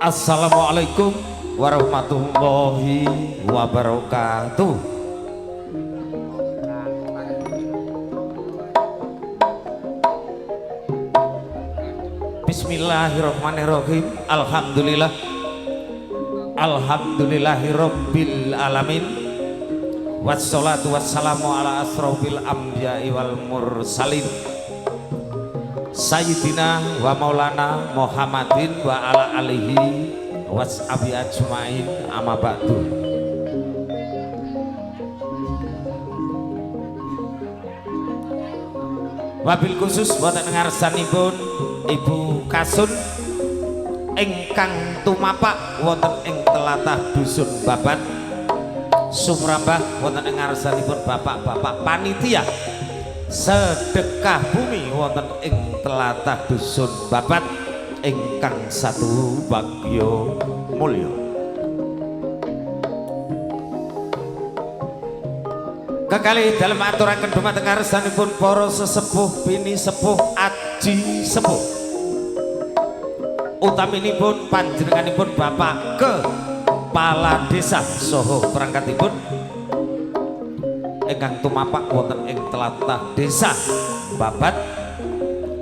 Assalamualaikum warahmatullahi wabarakatuh. Bismillahirrahmanirrahim. Alhamdulillah, alhamdulillahirabbil alamin. Wassalatu wassalamu ala asrofil anbiya'i wal mursalin Sayyidina wa maulana Muhammadin wa ala alihi washabi ajmain, amma ba'du. Wabil khusus wonten ngarsanipun Ibu Kasun ingkang tumapak wonten ing telatah dusun Babat sumrambah wonten ing ngarsanipun bapak-bapak panitia sedekah bumi wonten ing telatah dusun Babat ingkang satu bagya mulya. Kekalih dalem aturaken dumateng ngarsanipun para sesepuh bini sepuh aji sepuh, utaminipun panjenenganipun Bapak Kepala Desa saha perangkatipun ingkang tumapak wonten ing telatah desa Babat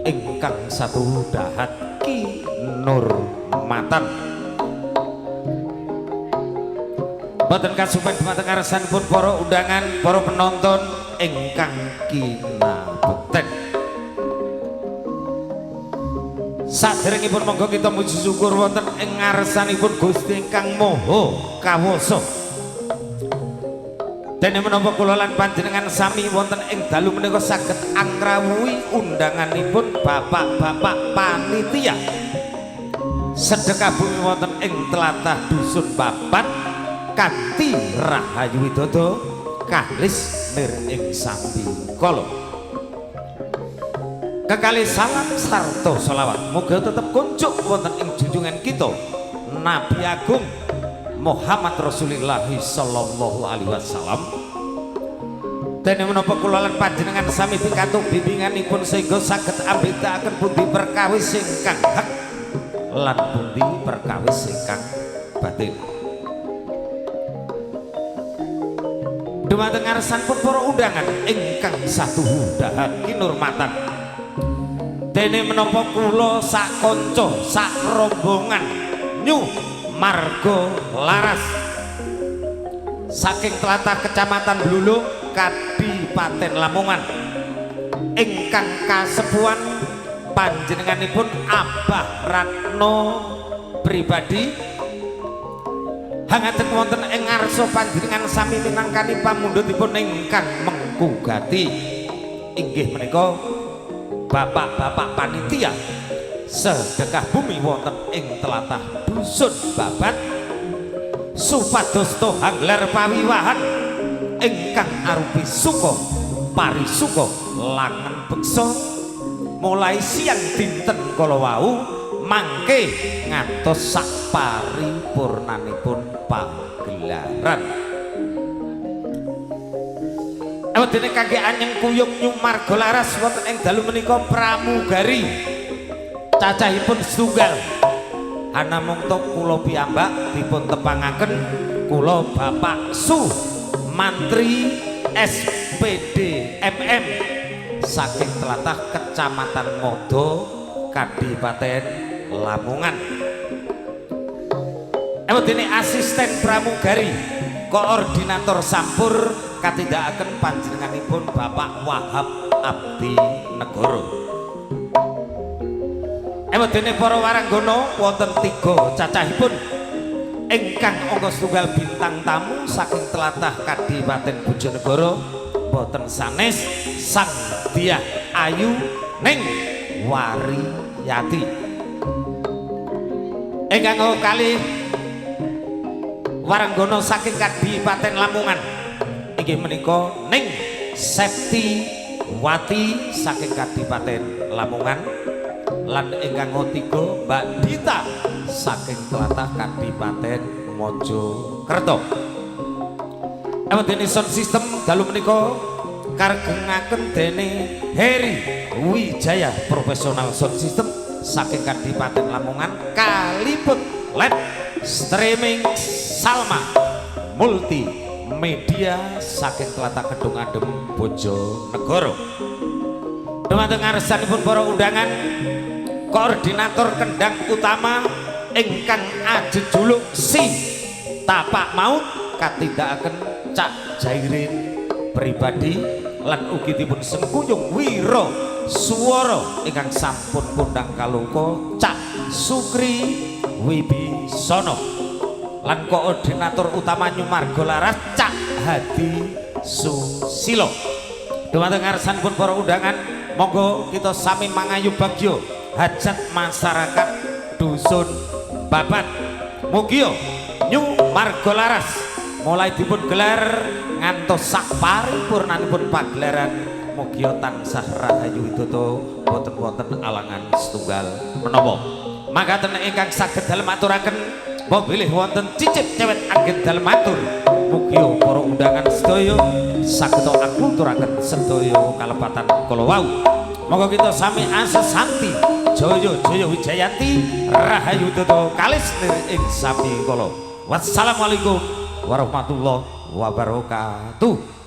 ingkang satu dahat kinurmatan. Boten kasupen dumateng ngarsanipun para undangan, para penonton ingkang kinabekten. Saderengipun monggo kita muji syukur wonten ing ngarsanipun Gusti ingkang Maha Kawasa. Dene menapa kula lan panjenengan sami wonten ing dalu menika saged angrawuhi undanganipun bapak-bapak panitia sedekah bumi wonten ing telatah dusun Babat kanthi rahayu widodo kalis nir ing sambi kala. Kekalih salam sarta selawat muga tetep kunjuk wonten ing junjungan kita Nabi Agung Muhammad Rasulullah sallallahu alaihi wasallam. Dene menapa kula lan panjenengan sami pikantuk bimbinganipun sehingga saged ambedakaken pundi perkawis ingkang hak lan pundi perkawis ingkang batil. Dumateng ngarsanipun para undangan ingkang satuhu dahat kinurmatan. Dene menapa kula sak kanca sak rombongan New Margo Laras saking tlatah Kecamatan Blulung Kadipaten Lamongan ingkang kasepuhan panjenenganipun Abah Ratno pribadi hangateng wonten ing ngarsa panjenengan sami minangkani pamundhutipun ingkang mengku gati, inggih menika bapak-bapak panitia sedekah bumi wonten ing telatah dusun Babat supados hanglar pawiwahan ingkang arupi suka parisuka langen beksa mulai siang dinten kala wau mangke ngantos sak paripurnanipun pagelaran. Ewadene kangge anyeng kuyung Nyumarga Laras wonten ing dalu menika pramugari cacahipun setunggal anamung to kula piyambak dipun tepangaken kula Bapak Su Mantri SPD MM saking telatah Kecamatan Modo Kadipaten Lamongan. Ewadene asisten pramugari koordinator sampur katindakaken panjenenganipun Bapak Wahab Abdi Negoro. Ewadene para waranggana wonten tiga cacahipun ingkang angka setunggal bintang tamu saking telatah Kadipaten Bojonegoro boten sanes Sang Dyah Ayu Ning Wariyati. Ingkang kalih waranggana saking Kadipaten Lamongan inggih menika Ning Septi Wati saking Kadipaten Lamongan lan ingkang ketiga Mbak Dita saking tlatah Kadipaten Mojokerto. Ewadene sound system dalu menika karegengaken dene Heri Wijaya profesional sound system saking Kadipaten Lamongan kaliput live streaming Salma Multimedia saking tlatah Kedung Adem Bojonegoro. Dumateng ngarsanipun para undangan, koordinator kendang utama ingkang ajejuluk si Tapak Maut katindakaken Cak Jairin pribadi lan ugi dipun sengkuyung wira swara ingkang sampun kondang kaloka Cak Sukri Wibisono lan koordinator utama Nyumarga Laras Cak Hadi Susilo. Dumateng ngarsanipun para undangan, monggo kita sami mangayu bagyo hajat masyarakat dusun Babat. Mugia Nyumarga Laras mulai dipun gelar ngantos sak paripurnanipun pagelaran, mugia tansah rahayu widodo boten wonten alangan setunggal menapa. Makaten ingkang saged dalem aturaken, bilih wonten cicip cewet anggen dalem atur. Mugia para undangan sedaya saged akulturaken sedaya kalepatan kala wau. Monggo kita sami asesanti jaya jaya wijayanti rahayu widodo kalis nir ing sami kala. Wassalamualaikum warahmatullahi wabarakatuh.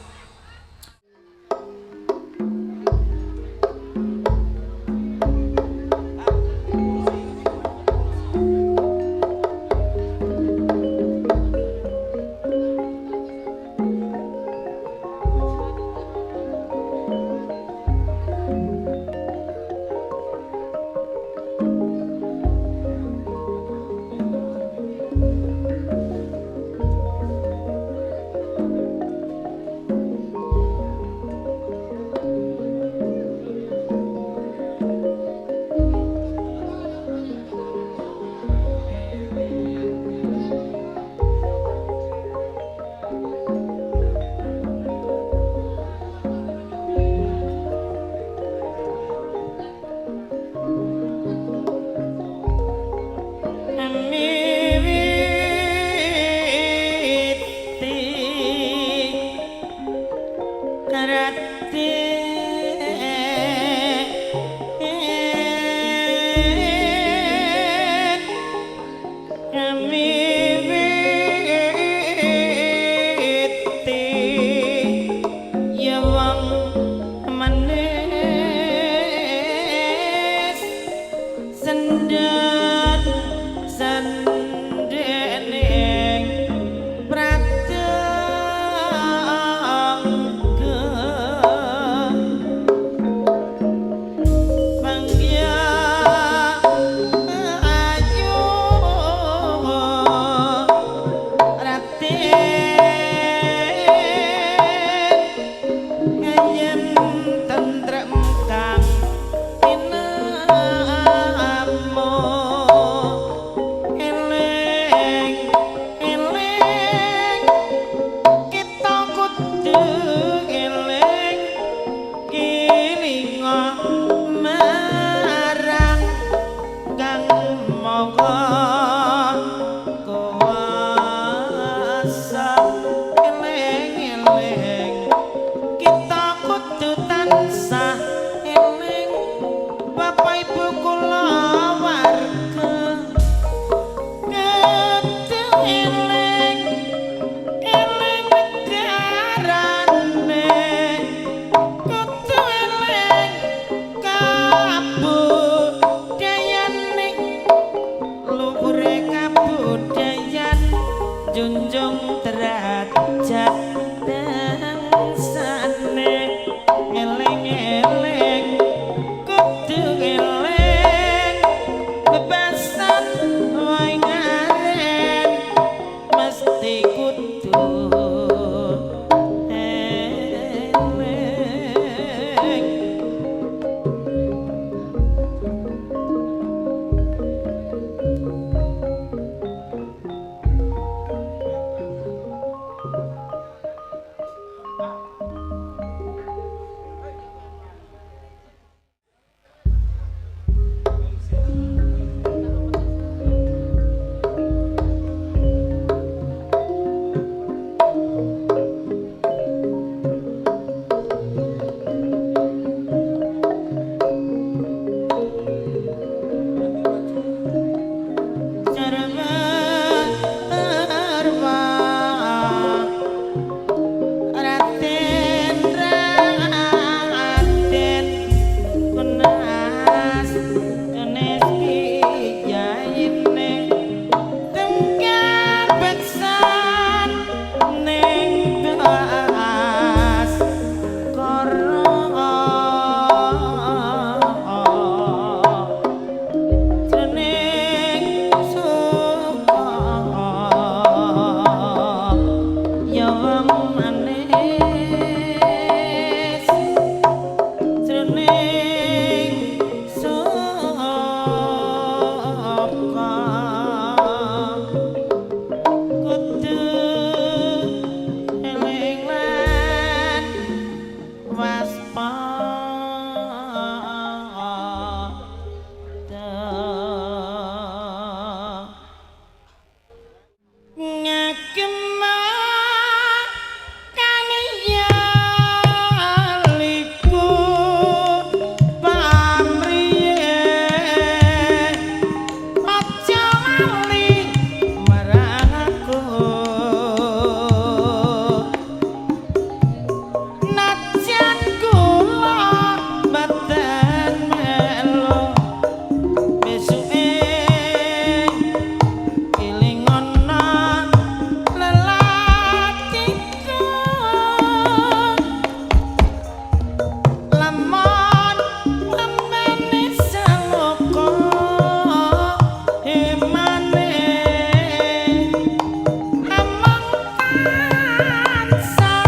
Tansah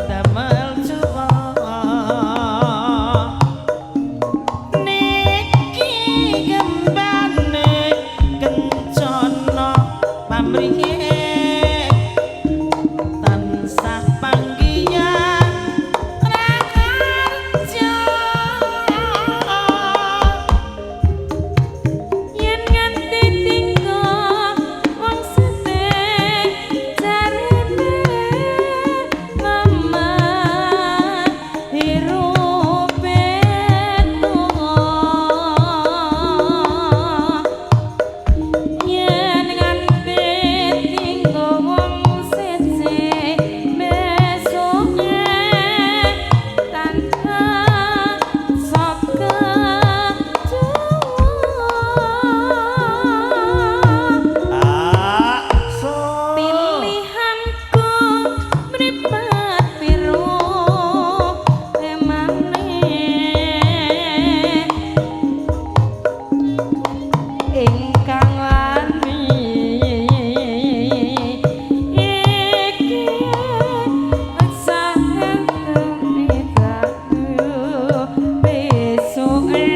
damel juwa niki gembane kencana pamrihe tansah panggiya raharja. Yen nganti tinggo wong sete jarene mama hirupe tuwa. Yen nganti tinggo wong sete besoke tansah saka Jawa. Ah, so Pilihanku mripat biru emane ingkang wani iki besuke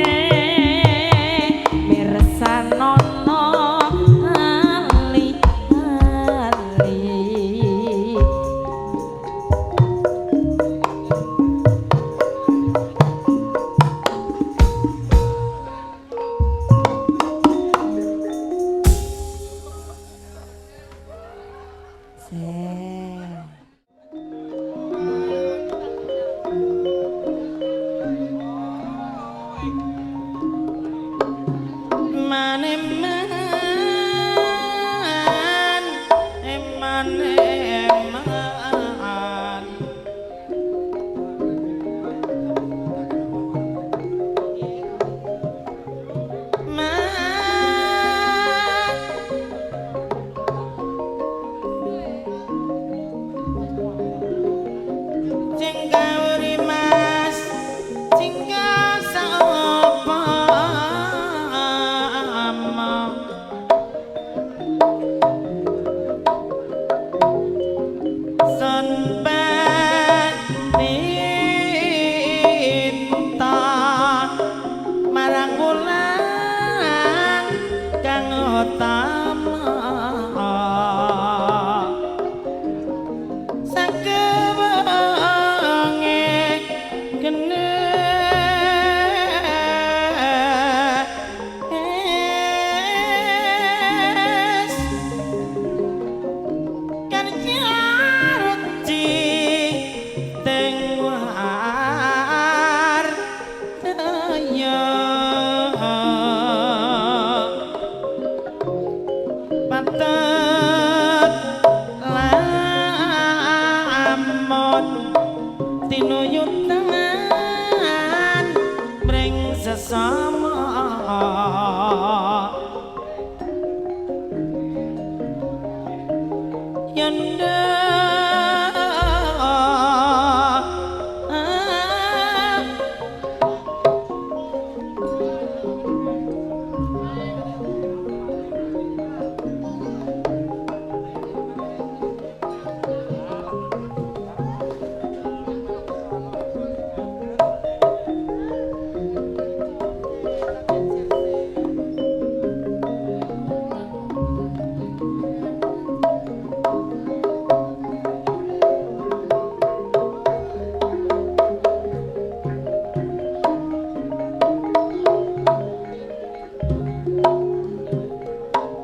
mirsanono ali ali. Maneman eman eman man jenggauri mas jingga sapa Sun pinta marang wulan kang utama sakewenge kene kerja teng war daya patut lamun tinuyutan mring sesama yanda.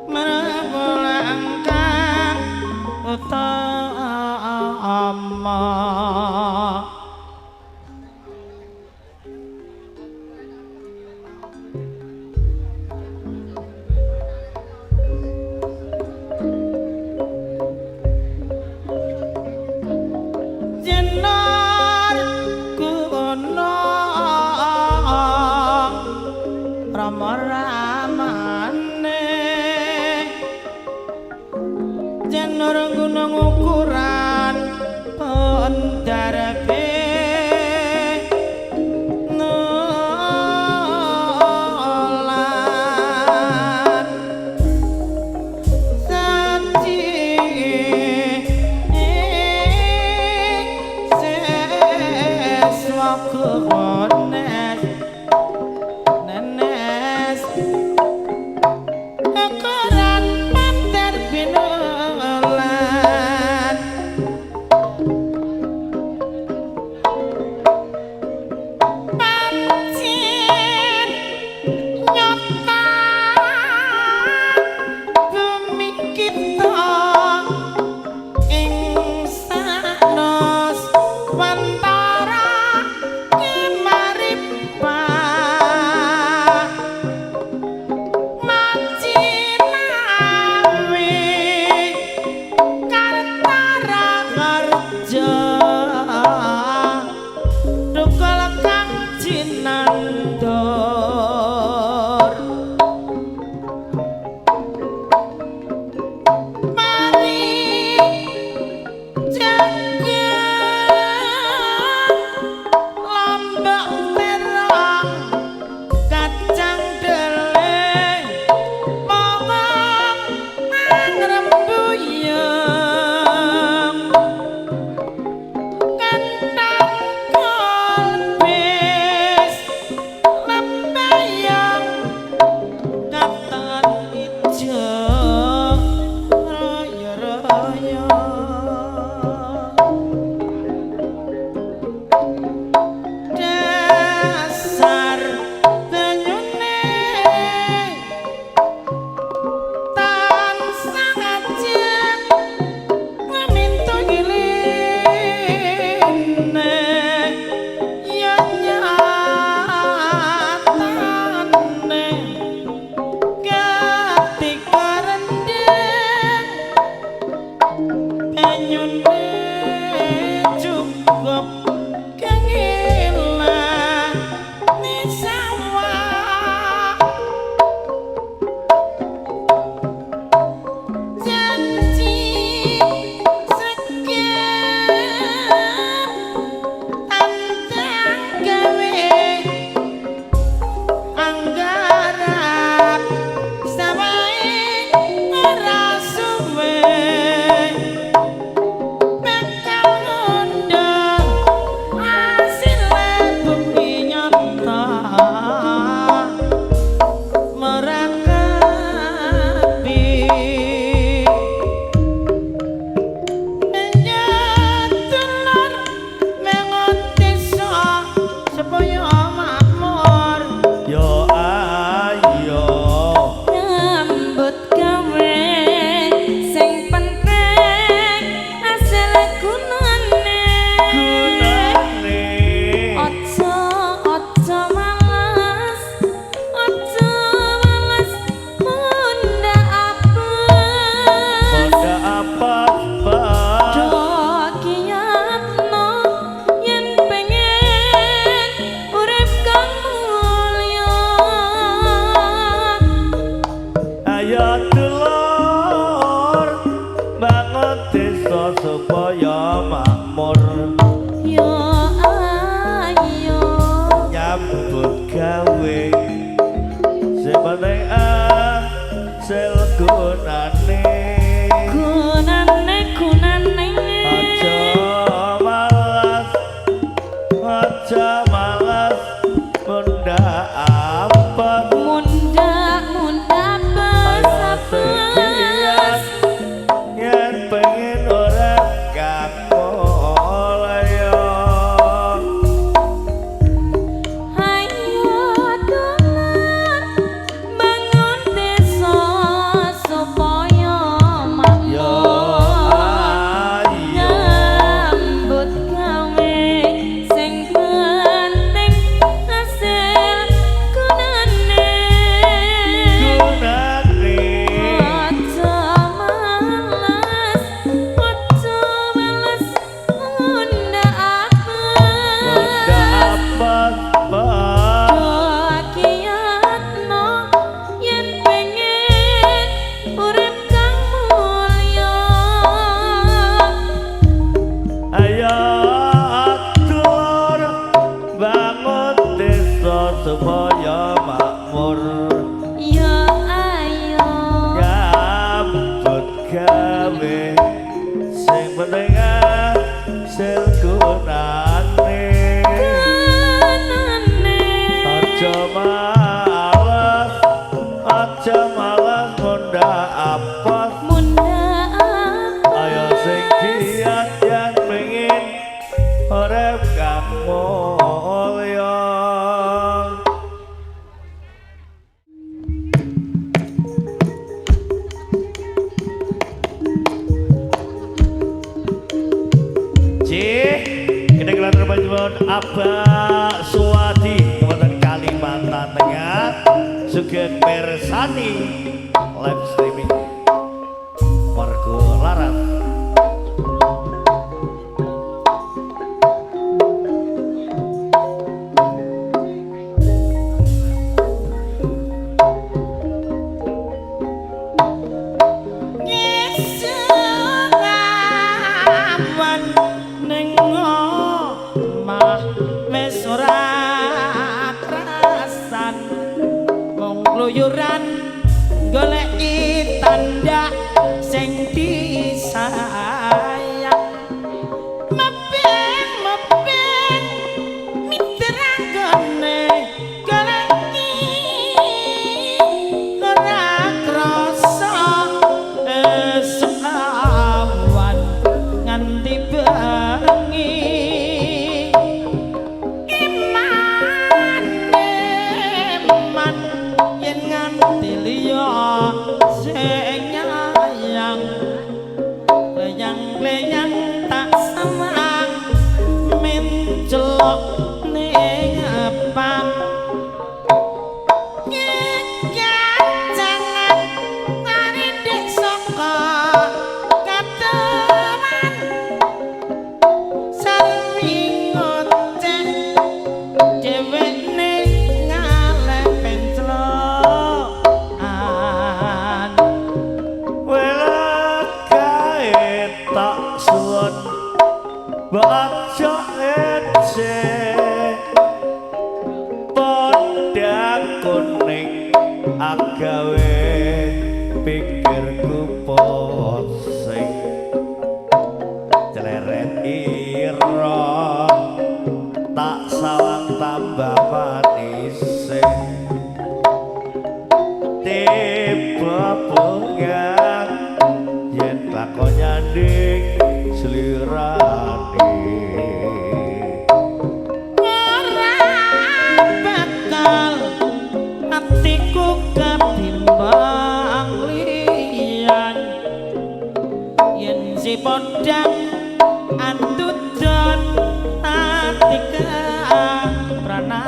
Marang utama jenar gunung Rama ramane jenur gunung ukuran pendane. Nenes nenes ukuran pater binulan pancen nyata bumi kita ing sanos wantara kemaripa macinawi kartara harja dukul kang cinandur mari jaga lombok terong kacang dele bawang ngrembuyung kentang kolbis lembayang katon ijo raya-raya dasar banyune tansah ajeng ngamintu giline ya nyatane ketika rendeng banyune cukup kengilan ni sawah janji sregep tandang gawe anggarap sawahe ora suwe bakal ngundang asile bumi nyata merakapi Dulur mangun desa supaya makmur. Yo ayo Nyambut gawe sing penting asil gunane. Gunane Aja aja males, aja males munda apes. Pada apa Do kiyatno yen pengen urip kang mulya. Ayo dulur bangun desa supaya makmur. Yo ayo Nyambut gawe sing penting asil gunane. Gunane gunane Aja malas, aja malas munda apa munda munda Ayo apes. sekian yen pengen ora kang mulya. Ayo dulur bangun desa supaya Yo makmur. Ayo Nyambut gawe sing penting hasil gunane. Gunane Aja males, aja males munda munda apes. Apa Do kiyatno yen pengen urip kang mulya. Ayo dulur bangun desa supaya makmur. Ya ayo Nyambut gawe sing penting asil gunane. Gunane. Kita Abah Suwadi wonten Kalimantan Tengah sugeng mirsani live streaming warga Larat. Ngesawan ning omah wis ora krasan mung kluyuran goleki tanda sing disayang mepeng-mepeng mitra gone goleki ora krasa esuk awan nganti bengi iman eman yen nganti liya sing nyayang leyang-leyang tak sawang mencelok ning epan kekancangan tarindik saka kateman sarwi ngoceh dhewekne ngaleh penclokan. Wela kae tak suwun baca ece podang kuning agawe pikirku posing celeret ira tak sawang tambah manise tiba bunga yen lakon nyanding slirane Ora bakal atiku ketimbang liyan yen si podang andudon ati kepranan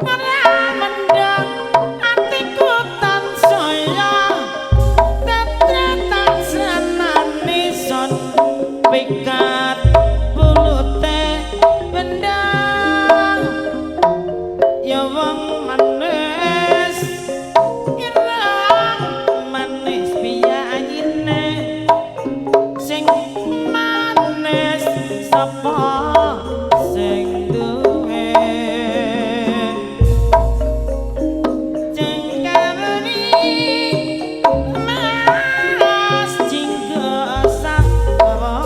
ora mendang atiku tansaya tetre tansana son pikat bulute bendang ya wong manis ireng manis piyayine sing manis sapa sing duwe cengkaweri mas jingga sakrama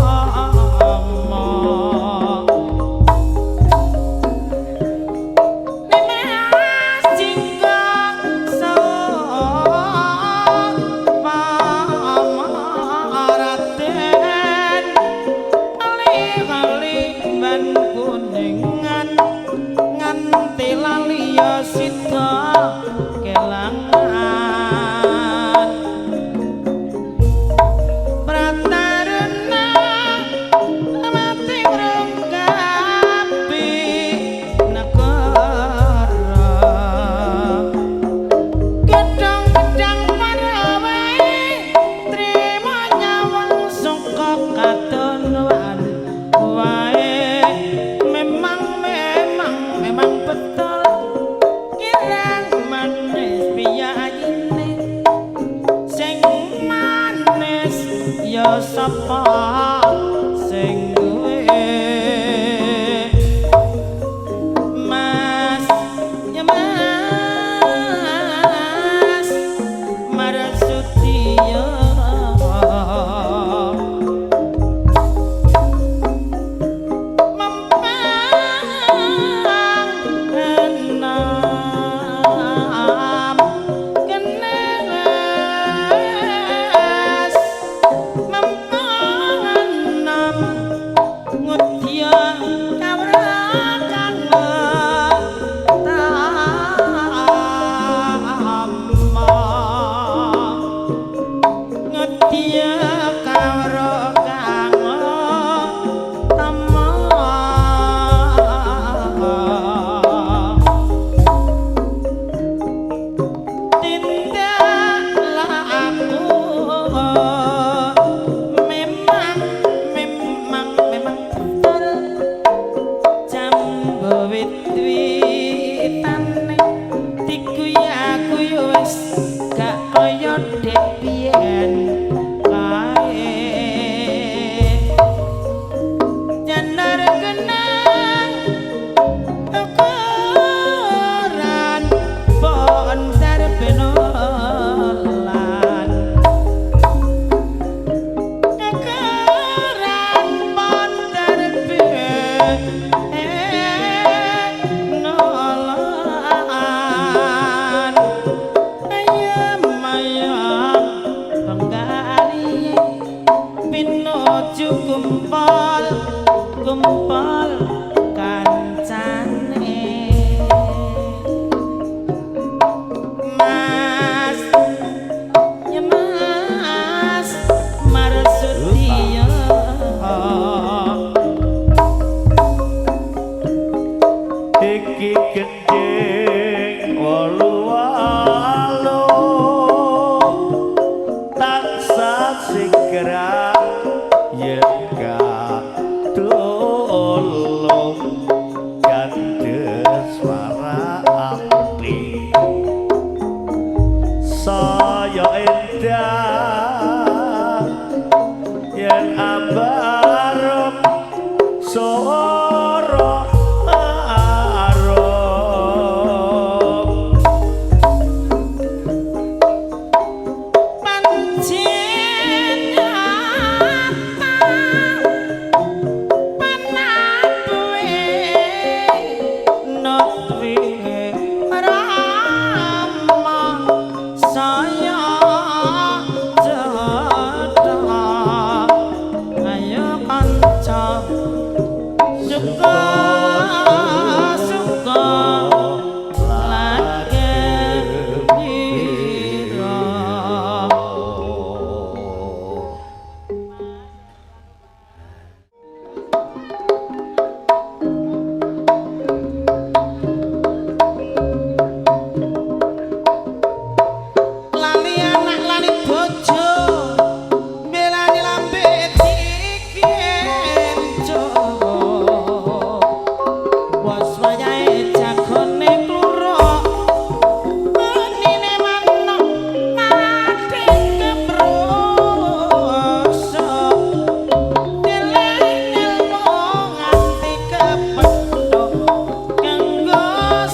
Mas jingga sapa Raden ali-ali. Ojo kumpul kumpul kancane. Mas ya Mas Marsudiyo, iki gendhing wolu-wolu tansah sigra yen katulung gandhes swara ati saya endah yen ambarep sora arum. Pancen nyata panabuhe notwi rama saya cetha. Ayo kanca suka suka lagi pira. Lali anak lali bojo belani lambe dikenco wis wayahe jagone kluruk menine manuk mati keprosok deleh ilmu nganti kepethuk kanggo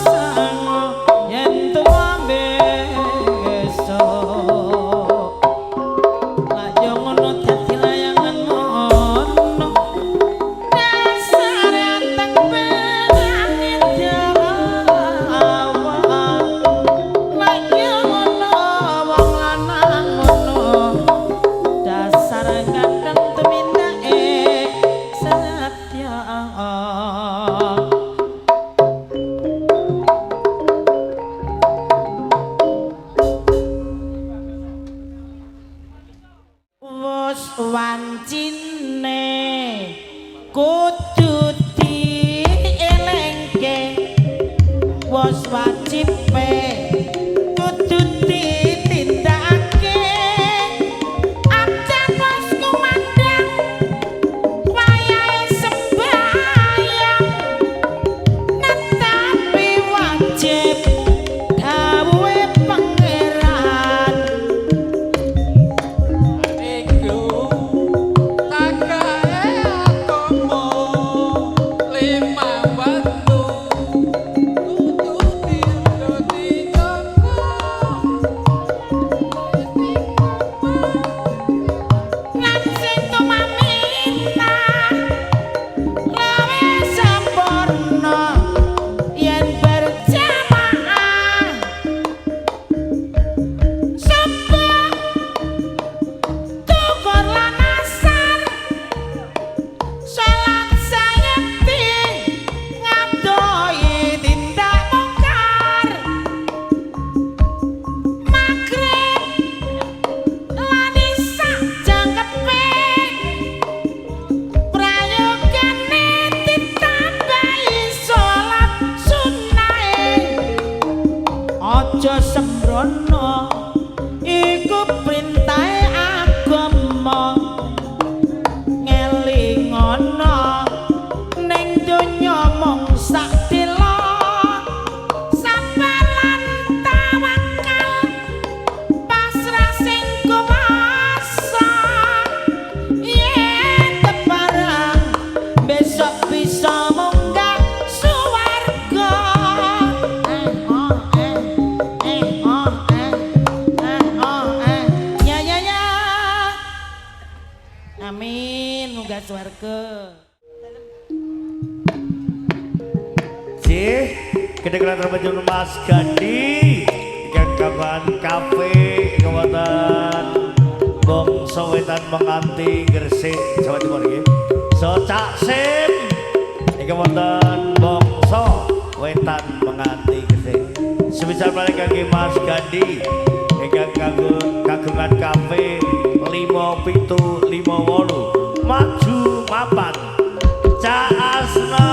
sangu yen tuwa besok. Lah yo ngono dadi layangan ngono dasare anteng penangin Jawa. Lah yo ngono wong lanang ngono dasar kadang tumindake satya. Wus wancine kudu dielingke, wus wajibe kudu ditindakake. Aja wis kumandhang wayahe sembahyang, netapi wajib dawuhe pangeran. Iku tagae agama lima waktu kudu dijaga. Lan sing tumaminta luwih sampurna yen berjamaah subuh tukur lan asar salat sayekti ngadohi tindak mungkar magrib lan isak jangkepe prayogane ditambahi salat sunnahe. Aja sembrono iku printahe agama, ngelingono ning donya mung sak dela. Sabar lan tawakal pasrah sing kuwasa yen teparang besok bisa munggah suwarga. Eh oh eh eh oh eh eh oh eh ya ya ya amin munggah suwarga. Cih, kedengeran terbenjun Mas Gandhi ingkang kawan kafe ingkang wonten Bangsa Wetan Menganti Gresik Jawa Timur nggih. So Cak Sim iki wonten Bangsa Wetan Menganti Gresik. Semisal malih kangge Mas Gandhi ingkang kanggo kagungan kafe 5758 maju mapan. Cak Asna,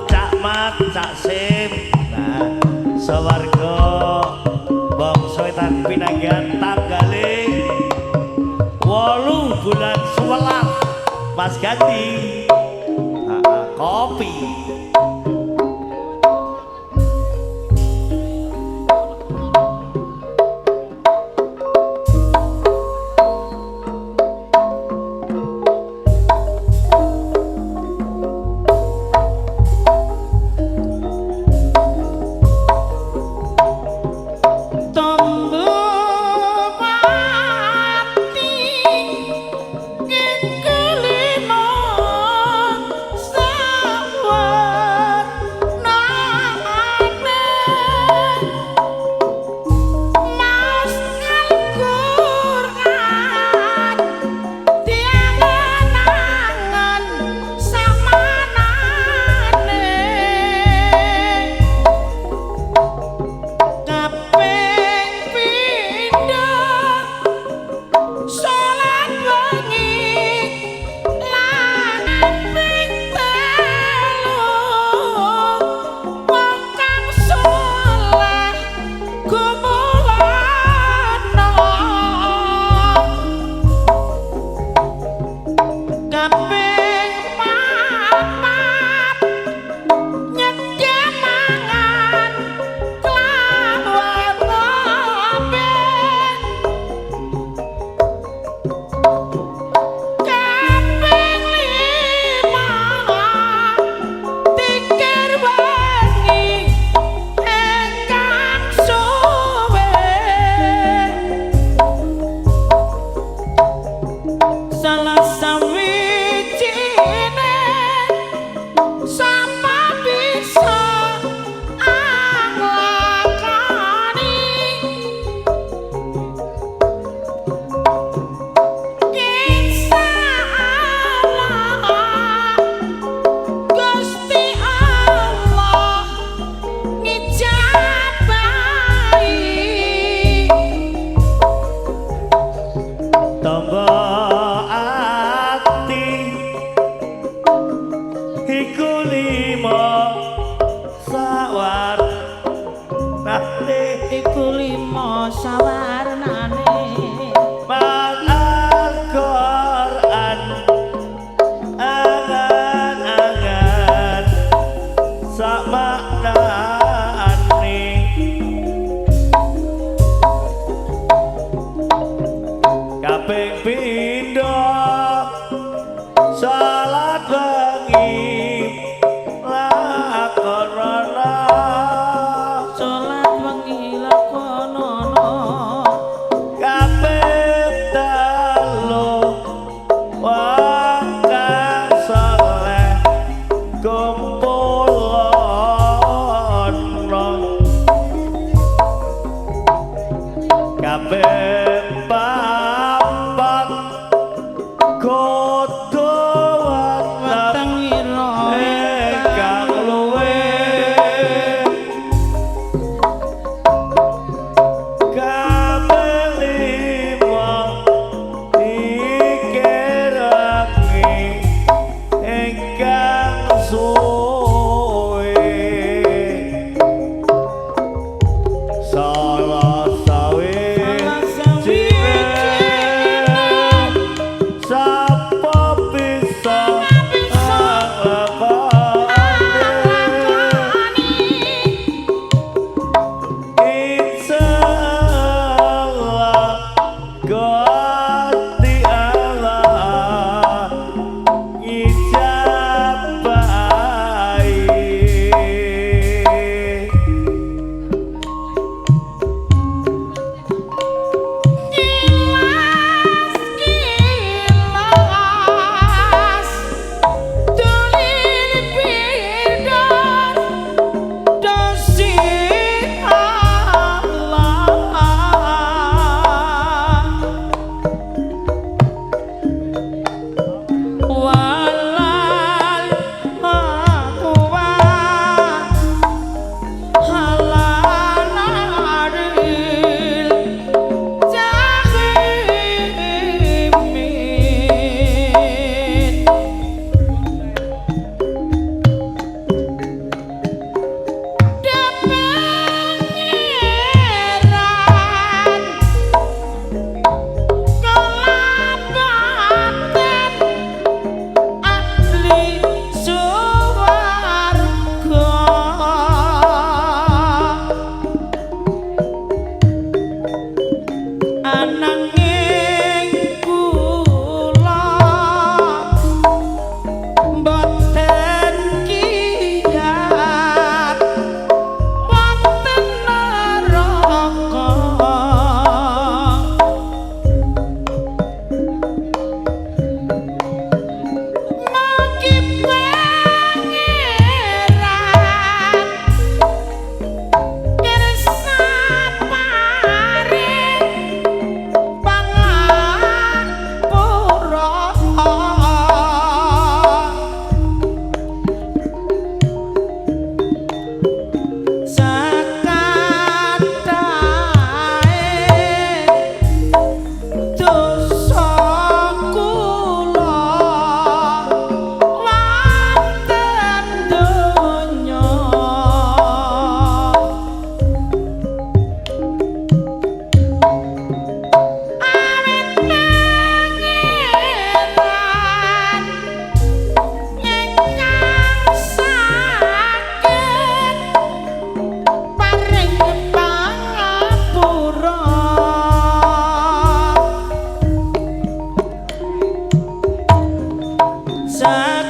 Cak Mat, Cak Sim. Nah, sawarga Bangsa Wetan pinanggihan tanggale 8 bulan 11 Mas Gandhi. Kopi. Tombo mati kekelima sawarnane Mas Al-Qur'an diangan-angan samanane kaping pindho salat wengi lan ping telu wong kang saleh gumulana kaping papat nyedya mangan kelawan ngombe kaping lima dikir wengi ingkang suwe salah sawijine sapa bisa anglakoni Insyaallah Gusti Allah ngijabahi Tombo ati iku lima sawarnane iku lima sawarnane Mal Al-Qur'an angan-angan samaknane kaping pindho salat wengi lakonana salat wengi lakonono kaping telu wong kang saleh kumpulana kaping papat kudu weteng weteng ira ingkang luwih kaping lima dikir Sajane.